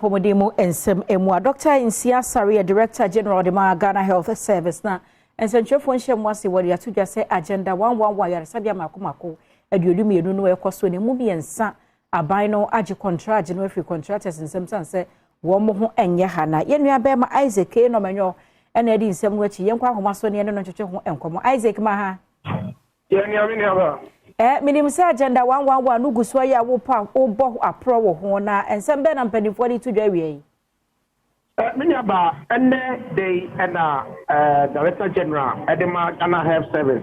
Apɔmuden mu nsɛm mu a, Dr. Nsia Asare yɛ Director General de ma Ghana Health Service na nsɛntwerɛfoɔ nhyɛ mu ase wɔde ato dwa sɛ Agenda 111 ayaresabea mako mako 22 no ɛkɔ so ne mu mmiɛnsa, aban no agye contract no afiri contractors nsɛm san sɛ wɔn ho nyɛ ha. Na yɛn nua bɛrima Isaac K. Nɔmɛnyɔ ɛna ɛdi nsɛm no akyi. Yɛn kɔ ahoma so ne ɛne no ntwetwe ho nkɔmɔ. Isaac, ma ha. Yɛn nua, mi nua ba. Menim sɛ Agenda 111 no gu so ayɛ a wopa wobɔ aporɔ wɔ ho, na nsɛm bɛɛ na mpanimfoɔ de to dwa awie yi? Me nua ba, ɛnɛ de ɛna Director General ɛde ma Ghana Health Service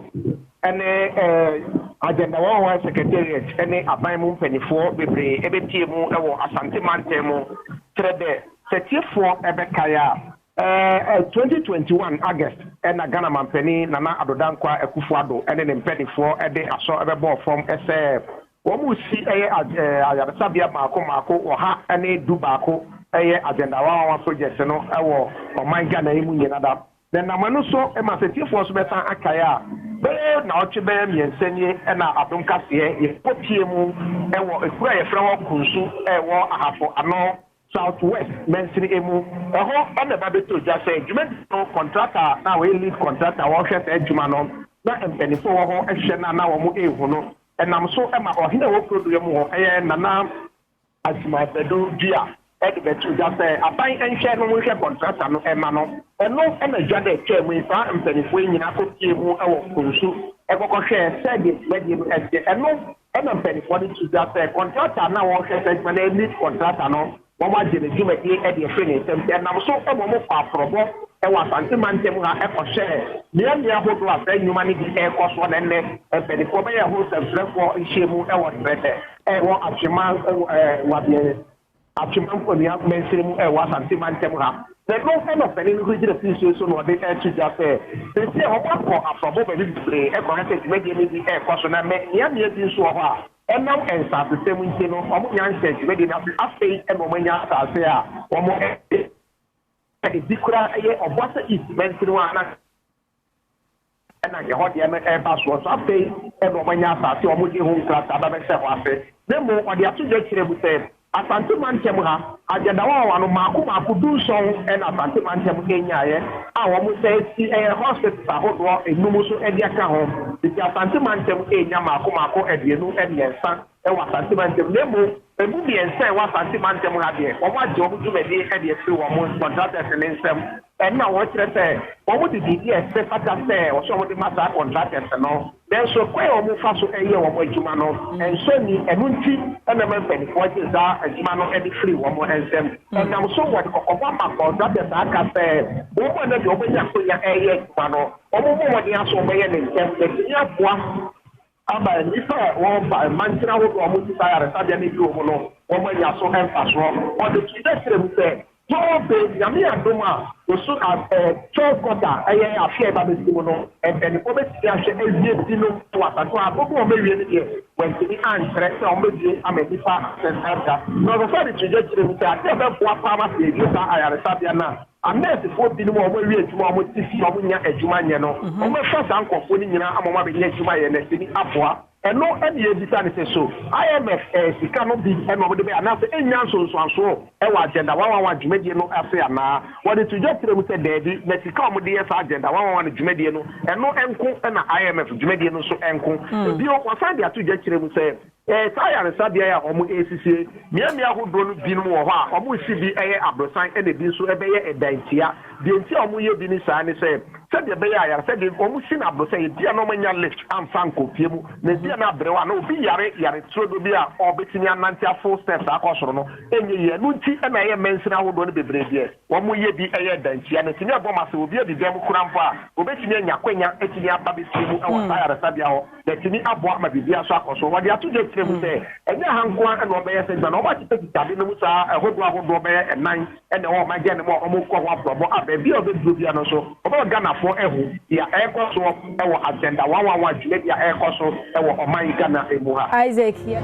ɛne Agenda 111 Secretariat ɛne aban mu mpanimfoɔ bebree ɛbɛpie mu ɛwɔ Asante mantam mu. Kyerɛ dɛ sɛtiefoɔ ɛbɛkae a, 2021 August ɛna Ghana mampanin Nana Addo Dankwa Akufo Addo ɛne ne mpanimfoɔ ɛde asɔ ɛbɛbɔɔ fam ɛsɛ wɔn mu si ɛyɛ ayaresabea mako mako 111, ɛyɛ Agenda 111 project no ɛwɔ ɔman Ghana yi mu nyina da. Na nam ɛno so ɛma sɛtiefoɔ nso bɛsan akae a, bɛyɛ naawɔtwe bɛyɛ 3 nie ɛna Adom Kaseɛ yɛkɔ pie mu ɛwɔ ekuro a yɛfrɛ hɔ Kunsu, ɛwɔ Ahafo Ano South West mansini emu ɛhɔ. Ɛna ɛba bɛtɔ dwa sɛ dwumadi no, contractor na wɔyɛ lead contractor wɔhwɛ saa adwuma no na mpanimfoɔ wɔ hɔ ɛhwɛ na wɔn ehu no, ɛnam so ɛma ɔhene a ɛwɔ kuro mu hɔ, ɛyɛ Nana Asimabɛdo Dua, ɛde bɛto dwa sɛ aban nhwɛ no nhwɛ contractor no ɛma no. Ɛno ɛna dwa dɛ twɛ mu yi, saa mpanimfoɔ yi nyinaa kɔ pie mu ɛwɔ Kunsu ɛkɔkɔhwɛ sɛdeɛ dwumadie no ɛteɛ. Ɛno ɛna mpanimfoɔ no to dwa sɛ contractor na wɔhwɛ sɛ adwuma no, lead contractor no, wɔn agye ne dwumadie ɛde afiri ne nsam. Ɛnam so ɛma wɔn kɔ aporɔbɔ ɛwɔ Asante mantam ha ɛkɔhyɛ mmeammea ahodoɔ a saa nnwuma no bi ɛrekɔ soɔ. Na nnɛ mpanimfoɔ bɛyɛ ho nsɛmtwerɛfoɔ nhyiamu ɛwɔ Trɛtɛ, ɛwɔ Atwema ɛwɔ wadeɛ Atwema Mponua mansini mu, ɛwɔ Asante mantam ha. Na ɛno ɛna panin no gyina fi nsuo so na ɔde ɛto dwa sɛ sɛsi a wɔn akɔ afɔbɔ baabi bebree ɛkɔhwɛ sɛ dwumadie no bi ɛrekɔ so, na mɛ mmeammea bi nso wɔ hɔ a ɛnam nsasesɛm nti no wɔn nya nhyɛ dwumadie no ase. Afei ɛna wɔn anya asase a wɔn ebi kura ɛyɛ Ɔboase East mansini hɔ a na ɛna ɛhɔ deɛ no ɛreba soɔ so. Afei ɛna wɔn anya asase a wɔn di ho nkrataa ba bɛhyɛ hɔ ase. Na mmom ɔde ato dwa kyerɛ mu sɛ Asante mantam ha, Agenda 111 no mako mako 17 ɛna Asante mantam enyaeɛ a wɔn sɛ si ɛyɛ hospitals ahodoɔ enum nso ɛde aka ho. Nti Asante mantam enya mako mako 23 ɛwɔ Asante mantam. Na mmom emu mmiɛnsa ɛwɔ Asante mantam ha deɛ, wɔn agye wɔn dwumadie ɛde afiri wɔn contractors ne nsam. Ɛna wɔkyerɛ sɛ wɔn de biribi a ɛsɛ fata sɛ wɔsɛ wɔn de ma saa contractors no, nanso kwan a wɔn fa so ɛyɛ wɔn adwuma no nso ni. Ɛno nti ɛna ma mpanimfoɔ gye saa adwuma no ɛde firi wɔn nsam. Ɛnam so wɔde kɔkɔbɔ ama contractors aka sɛ wɔn a na deɛ wɔbɛnya akonya ɛyɛ adwuma no, wɔn bɔ wɔn aso wɔn bɛyɛ ne ntɛm na ɛtumi aboa ama nnipa a wɔba mmankyerɛ ahodoɔ a wɔn ti saa ayaresabea no bi wɔ mu no, wɔn anya so mfasoɔ. Ɔde to dɛ kyerɛ mu sɛ tɔɔbe Nyame adom a osu third quarter, ɛyɛ afe a ɛba bɛsi mu no, mpanimfoɔ bɛtumi ahwɛ awie binom wɔ asase hɔ. Agogo wɔn awie no deɛ, wɔntumi ankyerɛ sɛ wɔn bɛbie ama nnipa asɛnsa. Na ɔsɔsɔ de to dwa kyerɛ mu sɛ adeɛ a bɛboa paa ma sɛ yɛwie saa ayaresabea no a, anɛɛsefoɔ binom a wɔn awie adwuma a wɔn ti fi a wɔn nya adwuma nyɛ no, wɔn bɛfa saa nkɔfoɔ no nyinaa ama wɔn abɛnya adwuma yɛ na ɛtumi aboa. Ɛno ɛna yɛbisa ne sɛ, so IMF sika no bi ɛna wɔde bɛyɛ anaasɛ ɛnya nsonsoansoɔ ɛwɔ Agenda 111 dwumadie no ase anaa? Wɔde to dwa kyerɛ mu sɛ daabi, na sika a wɔde yɛ saa Agenda 111 no dwumadie no, ɛno nko ɛna IMF dwumadie no nso nko. Ebio wɔsan de ato dwa kyerɛ mu sɛ saa ayaresabea a wɔn esisie mmeammea ahodoɔ no binom wɔ hɔ a wɔn si bi ɛyɛ aborosan, ɛna ebi nso ɛbɛyɛ ɛdantia. Deɛ nti a wɔn yɛ bi ne saa ne sɛ sɛdeɛ ɛbɛyɛ ayaresabea wɔn si no aborosan, ebi a na wɔn anya lift amfa nkɔpie mu, na ebi a na aberewa na obi yare yare turodo bi a ɔbɛtumi anante afo steps akɔ soro no ɛnyɛ yie. Ɛno nti ɛna ɛyɛ mɛnsini ahodoɔ no bebree deɛ wɔn yɛ bi ɛyɛ dantia na etumi abɔ ma sɛ obi adi dɛm kura mpo a, obetumi anya akwanya etumi aba bɛsie mu ɛwɔ saa ayaresabea hɔ na etumi aboa ama biribi aso akɔ so. Wɔde ato dwa kyerɛ mu sɛ ɛnyɛ ha nko ara ɛna ɔbɛyɛ sɛ adwuma na wɔn akyekyɛ ade no mu saa ɛhodoɔ ahodoɔ bɛyɛ ɛnan ɛna ɛwɔ ɔman Ghana mu a wɔn kɔ ho aporɔbɔ a baabi a ɔbɛduro bia no nso ɔbɛwɔ Ghanafoɔ ɛho deɛ ɛrekɔ soɔ ɛwɔ Agenda 111 dwumadi a ɛrekɔ so ɛwɔ ɔman Ghana mu ha. Isaac, yeah.